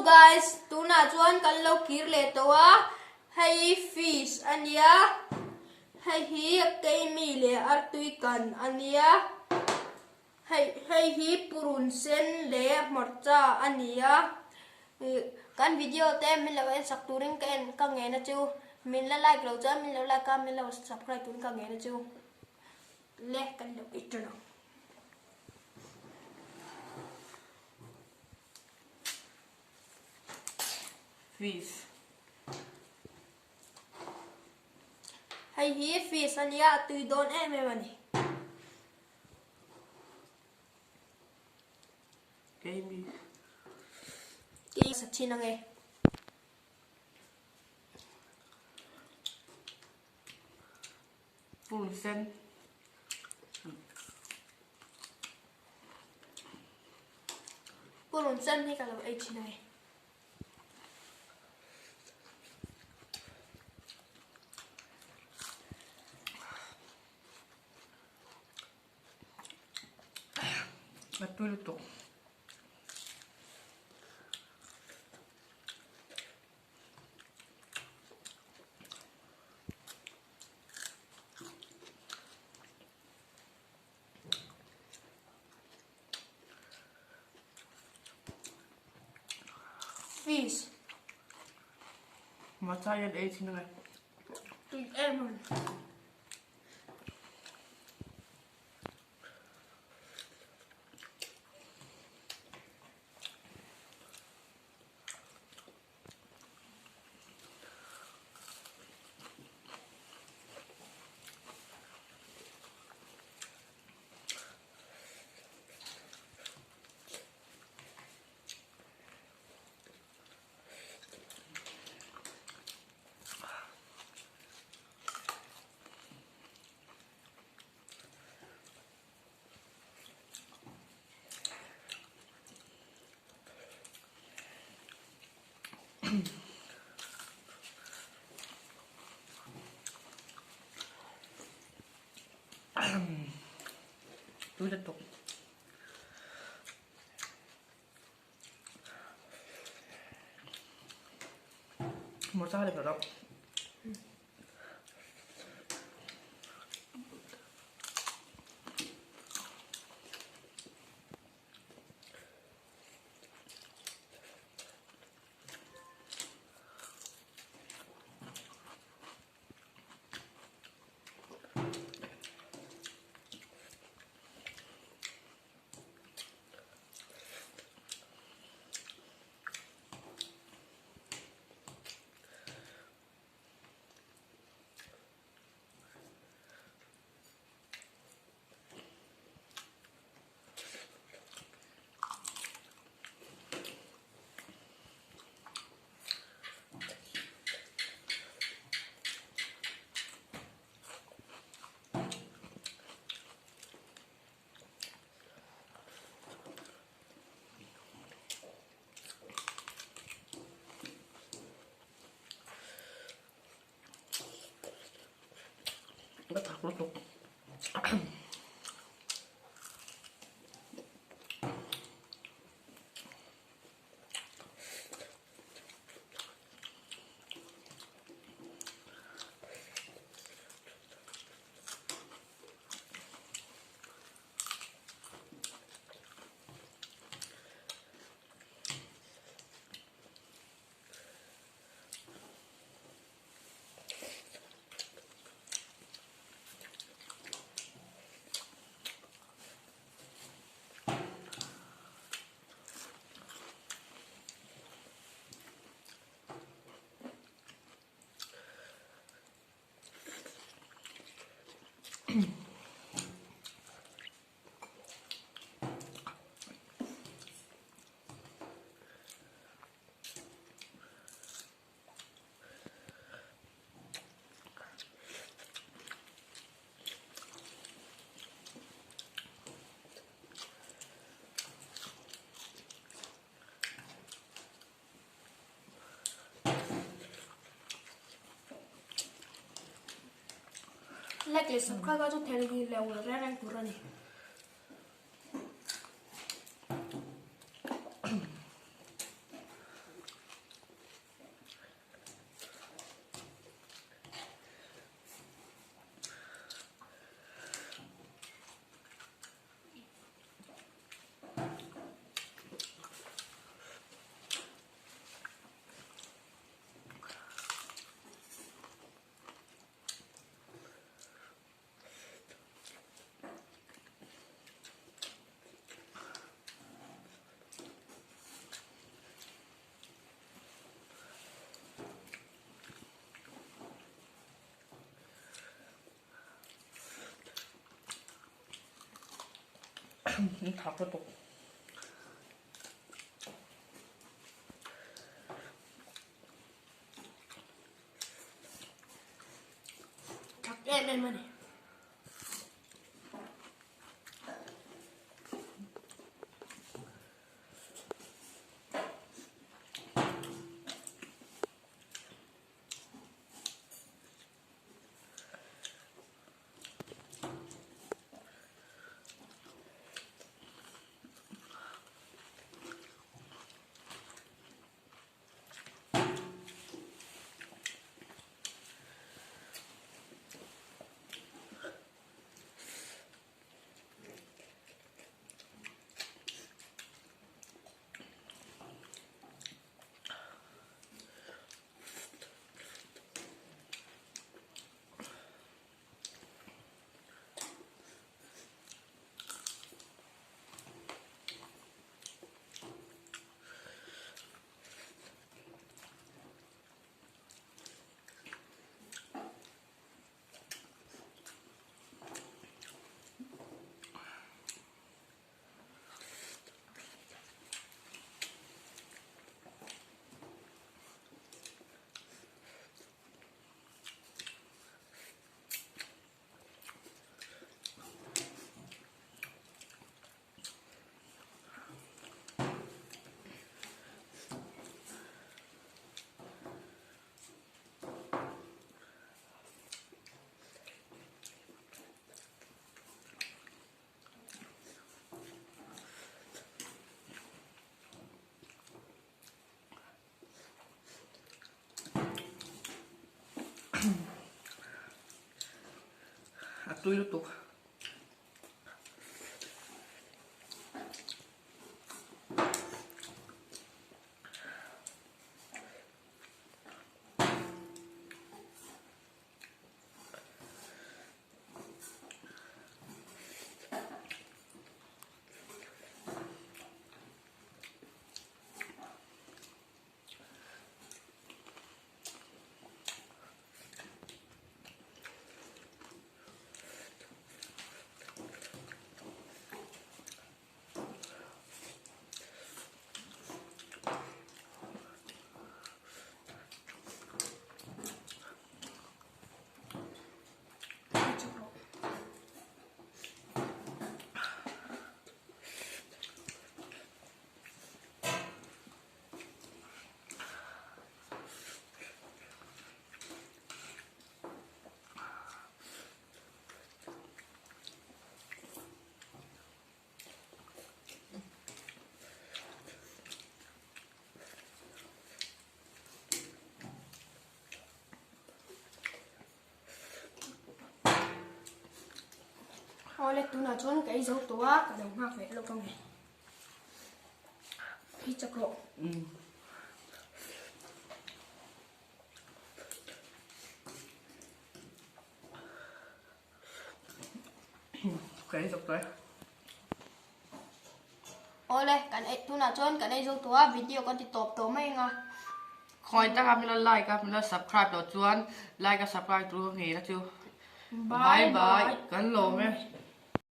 guys, tunah chuan kan lo kir leh tawh a, hei fish a nia, hei hi keimi leh artui kan a nia, hei hei hi purun sen leh hmarcha a ni a, kan video te min lo en sak turin ka en ka ngen a chu, min la like lo chuan min lo like a, min lo subscribe turin ka ngen a chu. Le kan lo ei ṭan ang. Fish. Hei hi fish a nia, a tui dawn em em a ni. Keimi. Keimi sa thin ang e. Purun sen. Purun sen hi ka lo ei thin a ni. A tui lutuk. Fish. Hmarcha hian ei thin ange. Tui em em. Tui lutuk. Hmarcha leh hlawh. Ka thak lutuk. Like leh subscribe a chu thei lo reng reng tur a ni. Thak lutuk. Thak em em a ni. A tui lutuk. Awle tunah chuan ka ei zo tawh a, ka lo nghak leh lawk ange. Hi chak rawh. Ka ei zo tawh e. Awle, kan ei tunah chuan kan ei zo tawh a, video kan ti tawp tawh mai ang a. Khawi taka min lo like a, min lo subscribe loh chuan like a subscribe tur ka ngei na chu. Bye bye, kan lawm e.